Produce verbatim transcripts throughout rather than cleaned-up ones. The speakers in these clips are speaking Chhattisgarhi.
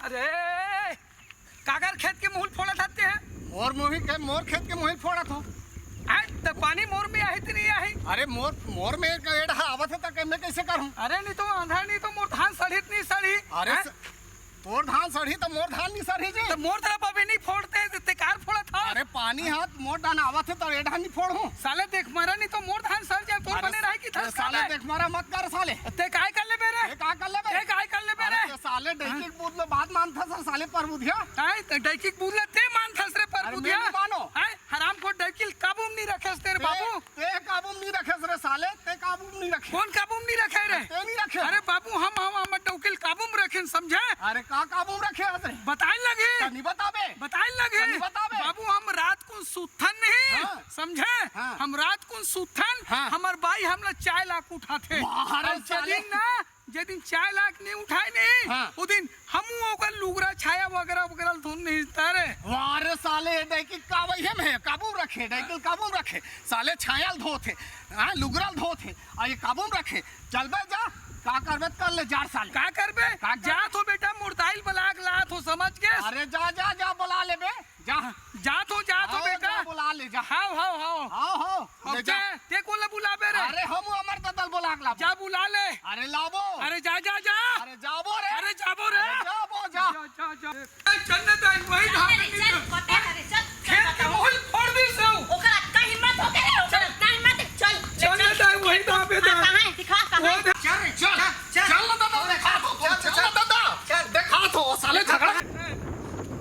अरे, काकर खेत के मुहिल फोड़त हस तें? मोर मुहिल के, मोर खेत के मुहिल फोड़त हों। हैं? त पानी मोर में आही त नहीं आही? अरे मोर, मोर में के एड़हा आवत हे त के मैं कइसे करहूं? अरे नहीं तो आंधा नहीं तो मोर धान सड़ही त नहीं सड़ही? अरे हैं? स-, तोर धान सड़ही त मोर धान नहीं सड़ही जी। त मोर तरफ अभी नहीं फोड़ते हैं, त तें काबर फोड़त हस? अरे पानी हाथ मोर डाहन आवत हे त एड़हा नहीं फोड़हूं। साले देख मरा नहीं तो मोर धान सड़ जाए, तोर अरे बने रहे कि अरे धस खा साले ले। देख मरा मत कर साले। तें काय कर लेबे रे? तें का कर लेबे? तें काय कर लेबे अरे रे? तें साले हाँ? डैकी के बूत ल बात मानथस रे साले परबुधिया। हैं? त डैकी के बूत ल तें मानथस रे अरे मैं परबुधिया? नहीं मानों। हैं? हरामखोर डैकी ल काबू में नहीं रखेस तेरे तें, बाबू। तें काबू में नहीं रखेस रे साले, तें काबू में नहीं रखे। कोन काबू में नहीं रखे रे? तें नहीं रखे। अरे बाबू, हम, हम, हमर डौकी ल काबू में रखेन, समझे? अरे का काबू में रखे हस रे? बताए लगही। त नहीं बताबे। बताए लगही। त नहीं बताबे। बाबू, हम रात कुन सुतथन नहीं, हाँ। समझे? हाँ। हम रात कुन सुतथन, हाँ। हमर बाई हमला चाय ला के उठाथे। वाह रे अउ साले। जेदिन ना, जेदिन चाय ला के नहीं उठाय नहीं, हाँ। ओ दिन हमू ओकर लुगरा छाया वगैरह वगैरह ल धोन नहीं तारे। वाह रे साले, डैकी काबू में हे, काबू में रखे, डैकी ल काबू में रखे। साले छाया ल धोथे, हाँ, लुगरा ल धोथे, अउ ये काबू में रखे। चल बे जा, का करबे त कर ले, जा रे साले। का करबे? का करबे? जात हों बेटा, मोर दाई ल बला के लात हों, समझ गेस? अरे जा, जा, जा, बला लेबे। जा। जात हों, जात हों आओ, बेटा। जा, बुला ले, जा। हाव, हाव, हाव। हाव, हाव, अब ले जा। जा, तें कोन ला बुलाबे रे? अरे, हम अमर ददा ल बुला के लाबो। जा, बुला ले। अरे, लाबो। अरे, जा, जा, जा। अरे, जाबो रे। अरे, जाबो रे। अरे, जाबो, जा। जा, जा, जा। चल न दाई, वही धाम पे चल, निकल। पता है रे, चल, चल खेत के बताऊं। मुहिल फोड़ दिस हे। ओकर अतका हिम्मत होगे रे, ओकर अतका हिम्मत है। चल, चल चल। न दाई, वही धाम पे हाँ, जा। कहाँ है? दिखा, कहाँ है? वो दे- चल रे, चल, चल, चल। चल न दादा, दिखा दो, चल, चल चल। न दादा। चल। दिखा दो, साले झगड़ा। ए,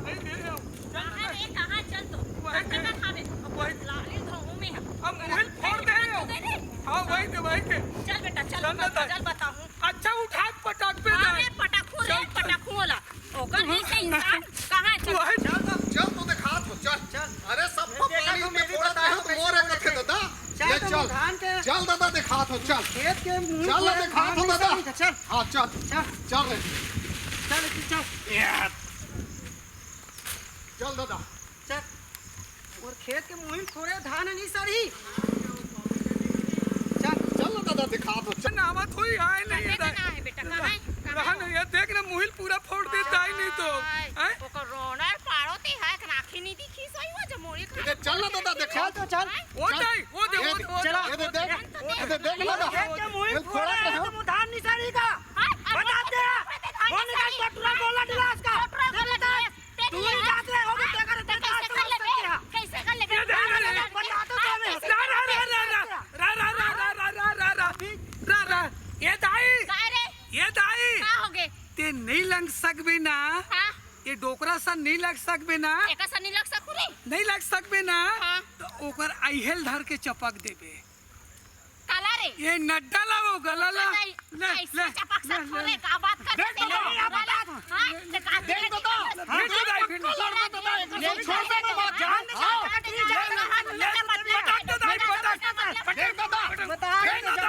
ए, ए, ए, कहाँ रे, कहाँ? चल तो। वही चल, दे। कहाँ खाबे? वही। लाली धोऊ में हम। अब मुहिल फोड़ दे रहे हो। दे दे। हाँ, वही दे, वही दे। चल बेटा, चल, चल ना, चल। चल बताऊँ। अच्छा, उठा के पटक पे हाँ, जाए। मैं पटकू रे, चल, चल। पटकू वाला। ओकर जइसे इंसान कहाँ है? चल। वही। चल तो, चल तो दिखात हों, चल। चल। अरे, सबको देखा पानी तो में मेरी फोड़ा बताओ था, तो कैसे मोरे होने कथे थे। दादा। चल ले तो चल। धान के चल दादा, दिखात हों, चल। खेत के मुँह चल, फोड़ा दिखात धान हों नहीं दादा। सही था, चल। हाँ, चल। चल। चल रे। चल, चल। यार। चल दादा। चल। अउ खेत के मुहिल फोड़े, धान नहीं सड़ही। चल। चल ना दादा, दिखा दो, चल। ना आवत होही, आए नहीं बेटा, है। कहाँ है बेटा? कहाँ है? कहाँ रहा है? नहीं है, देख ना, मुहिल पूरा फोड़ देता ही नहीं तो। आय, हैं? ओकर रोना पाड़ो ते है, एक आँखी नहीं दिखी सोई वो जो मुहिल खा इधर चल ना दादा, दिखा। चल तो चल। वो चल। नहीं, वो दे, ये वो दे, दे, वो चला। दे, ये दे, देख। वो दे, देख ना दादा। खेत के मुहिल ये फोड़ा फोड़े, रहे हो। तुम धान नहीं सड़ही का? हाँ, अब बता दे। वो कौन निकाल टोटरा बोला दिलास का? टोटरा बोला दिलास। तू ही जात रहे होगे, तेकर, तेकर कैसे कर लेबे? कैसे कर लेबे? ये दे, ये दे, ये दे। बता तो दो में। रा, रा, रा। ए दाई। का रे? ए दाई। का होगे? तें नहीं लंग सकबे ना। हाँ। ये डोकरा सन नहीं लग सकबे ना। एकर सन नहीं लग सकू रे। नहीं लग सकबे ना। हाँ। त ओकर अइहेल धर के चपक देबे। काला रे? ये नड्डा ला वो गला ला। नहीं, ले, ऐसे ले, चपक ले, सकू ले। रे, का बात कर देख रहे तो हो? हाँ? ये का देख तो दो। हाँ, देख तो दो, फिर। पकड़ लो, पकड़ लो, पकड़ लो, ये छोड़ दे, बात जान दे, हाँ। ले, पटक तो दो, पटक। पटक तो दो। बता, देख तो दो।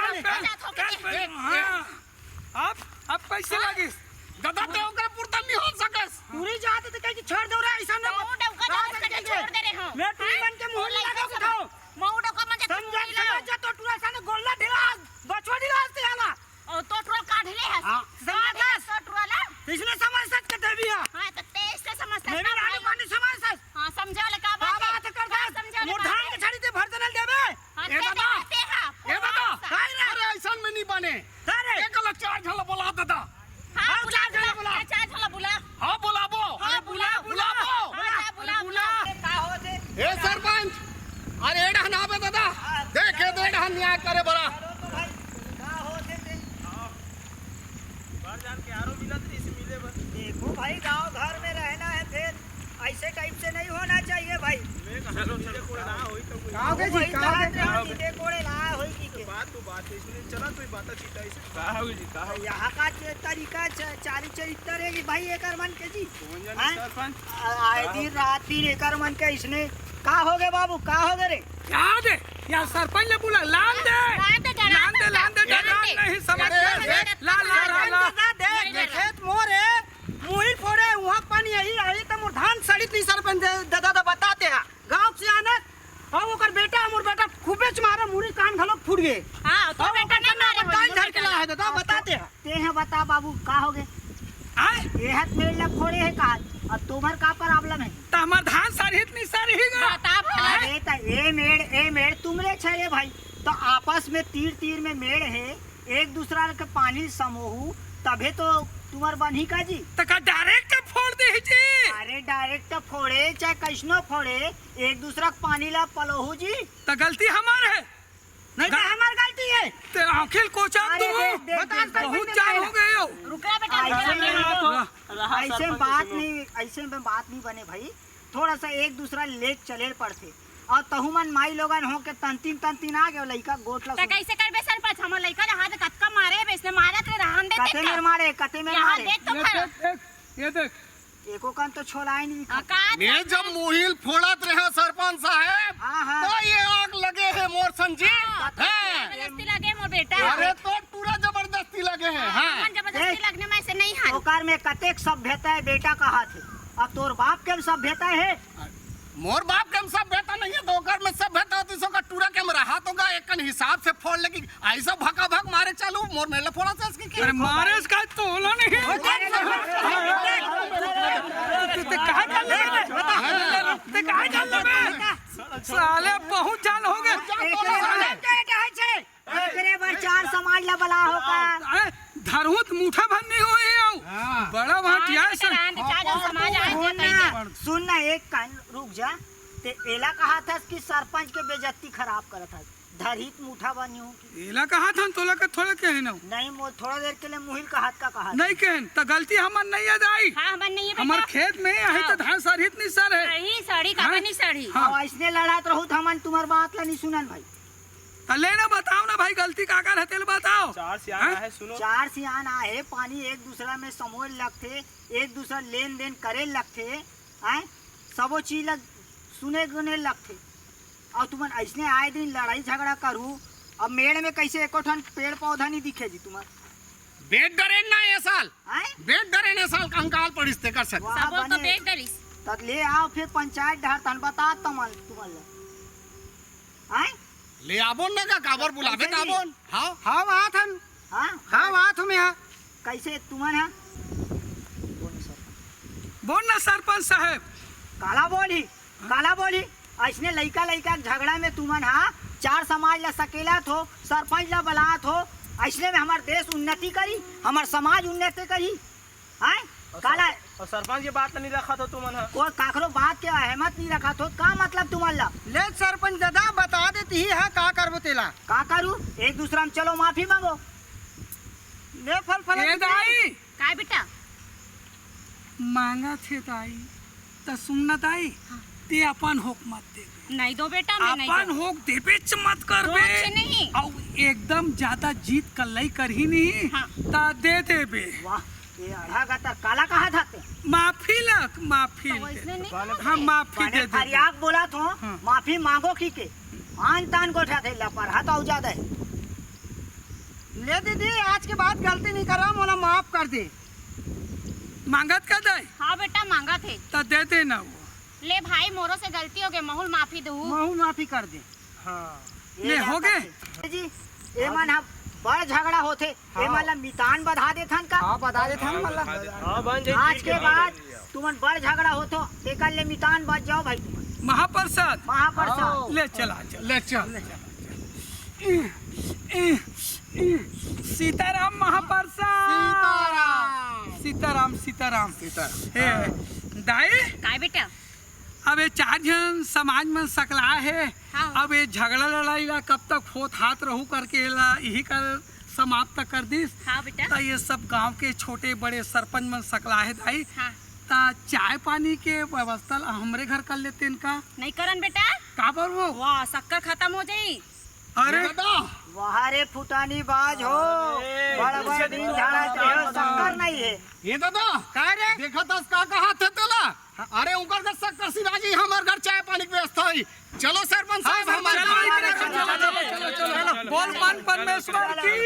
हाँ। अब, अब कैसे लगिस? दादा, तें ओकरे पुरता नहीं हो सकस। पूरी जात तो कहीं छोड़ दो रे, ऐसा ना मऊ डौका जात करके छोड़ दे रहे हो। मैं टूरी बन के मुंह लगा उठाओ। मऊ डौका मन के समझा, समझा तो टूरा सा ने गोल्ला ढिला, बचवा ढिला आस्ते आला। ओ, तो टूरा का ढिले है? हाँ। समझा तो टूरा ला। इसने समझ सक के देवी है। हाँ, तो तेज से समझ सक मैं भी रानी पानी समझ सक। हाँ, समझा ले का बात है? बात कर का दे। समझा ले मोर का धान बात के है? छड़ी ते भर देना देवे। हाँ, ए ते दादा, देते हैं। ए दादा, हाँ। अरे ऐसा में नहीं बने। अरे। एक ला चार झला बोला दादा। हाँ, हाँ, बुला, चार झला बुला, बुला। चार झला बुला। हाँ, बुलाबो। हाँ, अरे, बुला, बुला, बुलाबो। बुला, बुला, बुला। का हो जे? ए सरपंच, अरे एड़ा ना बे दादा। हाँ, देख, ए एड़ा न्याय करे बड़ा। करो तो भाई, का हो जे ते? हाँ। बार जान के आरो मिलत रही, इसे मिले बस। देखो भाई, गांव घर में रहना है, फिर ऐसे टाइप से नहीं होना चाहिए भाई। चलो, चलो, कोई ना होई तो कोई। का हो गया जी, वही का हो गया? बात है, हाँ, नीचे कोड़े ला होई की के। बात तो बात है, इसमें चला तो बात अच्छी तरह से। का हो जी, का हो? यहाँ का जे तरीका च-, चाली चरित्र है कि भाई एकर मन के जी। कौन जाने हैं? सरपंच? आ-, आए का दिन हो? रात दिन एकर मन के इसने। का हो गए बाबू, का हो गए रे? क्या दे? या सरपंच ने बोला, लान दे। लान दे, लान दे, लान दे, लान दे। नहीं समझ लान दे। ला, ला, ला, ला। लान दे, देख, खेत मोर है। मुहिर फोड़े, उहाँ पानी यही आई, त मोर धान सड़ित नहीं सरपंच दे, दादा, दादा बताते हैं। गाँव से आना, अउ ओकर बेटा, मोर बेटा खूबे च मारा, मुड़ी कान घलो फूट गए। हाँ, तो अउ बेटा ओकर नहीं मारे, बताई धर के ला है, दादा, बताते हैं। ते हैं बता बाबू, का हो गए? आए? एहत मेड़ ला फोड़े हे कहा, अब तुम्हर का problem हे? त हमर धान सरही त नहीं सरही गा। बता भला। अरे त ए मेड़, ए मेड़ तुमरे छरे भाई, त आपस में तीर तीर में मेड़ हे, एक दूसरा के पानी समोहू, तभे तो तुम्हर बनही का जी। त का direct फोड़ देही जी? अरे direct फोड़े चाहे कैसनो फोड़े, एक दूसरा के पानी ला पलोहू जी। त गलती हमर हे। नहीं तो गा- हमार गलती हे। ते आँखिल कोचान अरे तू देख, देख, बता देख, बहुत देख, जान देख। हो गए हो। रुक रे बेटा, रुक रे, ऐसे रुक रे। बात, रहा ऐसे सरपंच बात सुनो। नहीं, ऐसे में बात नहीं बने भाई। थोड़ा सा एक दूसरा लेके चले पड़थे। अउ तहू मन माई लोगन हो के तंतिन तंतिन आ गए, लइका गोठ ला त सुन। कैसे करबे सरपंच? हमर लइका ला हाथ कतका मारे हे, इसने मारत रे रहन दे कते तेन मेर का। मारे, कते मेर यहाँ मारे। देख तो ये खा। देख, देख, ये देख। एको कन तो छोलाए नहीं दिखा। का ये जब मुहिल फोड़त रहे सरपंच साहब, हाँ, हाँ। तो ये आग लगे हे मोर संजी। हाँ, हाँ। जबरदस्ती लगे मोर बेटा। अरे तो टूरा जबरदस्ती लगे हे, हाँ, हाँ। हमन जबरदस्ती देख। लगने में से नहीं हन। ओकर में कतेक सभ्यता हे बेटा कहत हे। अब तोर बाप के सभ्यता हे। मोर बाप के हम सभ्यता नहीं हे, तो ओकर में सभ्यता होती, सो का टूरा के हम रहा तो गा, एक कन हिसाब से फोड़ लेके ऐसा भका भक मारे चालू, मोर मेले फोड़ा से इसकी क्या? अरे मारे इसका तोला नहीं। ते, ते काय कर ले? ते काय कर ले? साले बहुत जान हो गए। एकरे बर चार समाज ला बला हो का? अरे, धरहूत मुठा भर नहीं होए आओ। हाँ। बड़ा वहाँ हाँ, टिया तो से। रांध चार जन समाज आए सुन थे ना, कहीं। सुन ना, एक कान रुक जा। ते एला कहा था कि सरपंच के बेइज्जती खराब करत हस। धरहित मुठा बनी हो कि एला कहा था, तोला के थोड़े कहे ना। नहीं, मोर थोड़ा देर के लिए मुहिल कहात का कहा। नहीं कहन, त गलती हमर नहीं हे दाई। हाँ, हमर नहीं हे हमर बेटा। खेत में आहे हाँ। त धान सरहित नहीं सर हे। नहीं सड़ी, काबर हाँ? नहीं सड़ी? हाँ। अब ऐसने लड़ात रहू त हमन तुम्हर बात ला नहीं सुनन भाई। त ले ना बताओ ना भाई, गलती काकर हे तेल बताओ। चार सियान हाँ? आहे, सुनो। चार सियान आहे, पानी एक दूसरा में समोर लगथे, एक दूसरा लेन देन करे लगथे, आए सबो चीज ला सुने गुने लगथे। अउ तुमन अइसने आए दिन लड़ाई झगड़ा करू, अब मेड़ में कैसे एको ठन पेड़ पौधा नहीं दिखे जी तुमन? बेट डरेन ना ये साल। आए? बेट डरेन ये साल, कंकाल पड़िस तेकर से। वाह, सबो तो बने। बेट डरिस। तब ले आओ फिर पंचायत डहर तहन बता तमन तुमन ला। आए? ले आबोन ना का, काबर बुलाबे कैसे जी? ताबोन? हाँ। हाँ, आत हन। हाँ? हाँ, आत हूँ मैं, हाँ। कैसे तुमन हा? बोल ना सरपंच साहब। काला बोली, काला बोली। ऐसने लइका लइका के झगड़ा में तुमन हा चार समाज ला सकेलत हो, सरपंच ला बलात हो। ऐसने में हमर देश उन्नति करी, हमर समाज उन्नति करी। हैं? अउ काला सर-, अउ सरपंच के बात नहीं रखत हो तुमन हा। कोई काकरो बात के अहमत नहीं रखत हो, का मतलब तुमन ला? ले सरपंच दादा, बता देती ही हा, का करबो तेला? का करू? एक दूसरा में चलो माफी मांगो। ले फल फल ए दाई, काय बेटा? मांगत हे दाई, त सुन ना दाई, हाँ। ते अपन होक मत देबे। नहीं दो बेटा, मैं नहीं अपन दो। होक देबेच मत करबे। कुछ नहीं। अउ एकदम ज्यादा जीत कल्लई करही नहीं, हाँ। त दे देबे। वाह, ये अढ़ा गतर काला कहा था ते? माफी लक, माफी तो दे वैसने दे। नहीं हम होते। माफी बने दे देबे। फरियाक बोला तो, हाँ। माफी मांगो की के? आन तान गोठा थे लपर, हा तो ज्यादा है। ले दीदी, आज के बाद गलती नहीं करा, मोला माफ कर दे। मांगत का दाई? हाँ बेटा, मांगत हे। त दे दे ना वो। ले भाई, मोरो से गलती हो गई, महूल माफी दहू। महूल माफी कर दे। हाँ। ले, हो गए? जी, ए मन ह बड़ झगड़ा होथे, हाँ। ए मन ला मितान बधा देथन का? हाँ, बधा देथन मन ला। हाँ, बन जाई, आज ठीक के है। बाद तुमन बड़ झगड़ा होथो, तेकर ले मितान बच जाओ भाई तुमन। महाप्रसाद। महाप्रसाद। हाँ। ले चला, चल। ले चल। सीताराम महाप्रसाद। सीताराम। सीताराम, सीताराम। सीताराम। हे, हाँ। दाई? काय बेटा? अब ये चार झन समाज मन सकला हे। हाँ। अब ये झगड़ा लड़ाई ला कब तक होत हाथ रहू करके ला इही कर समाप्त कर दिस। हाँ बेटा। त ये सब गांव के छोटे बड़े सरपंच मन सकला हे दाई। हाँ। त चाय पानी के व्यवस्था ला हमरे घर कर लेतेन का? नहीं करन बेटा। काबर वो? वाह, शक्कर खत्म हो जाई। अरे दादा। वाह रे फुटानी बाज हो। अरे, बड़ बड़ दिन झाड़ा ते हो, शक्कर नहीं है। ये दादा। का रे? देखत हस का कहा थे तेला? अरे, उनकर घर शक्कर सिराजी, हमर घर चाय पानी के व्यवस्था होई। चलो सरपंच साहब, हाँ, हमारे चलो, घर चलो, चलो, चलो, चलो, चलो। बोल मन परमेश्वर की।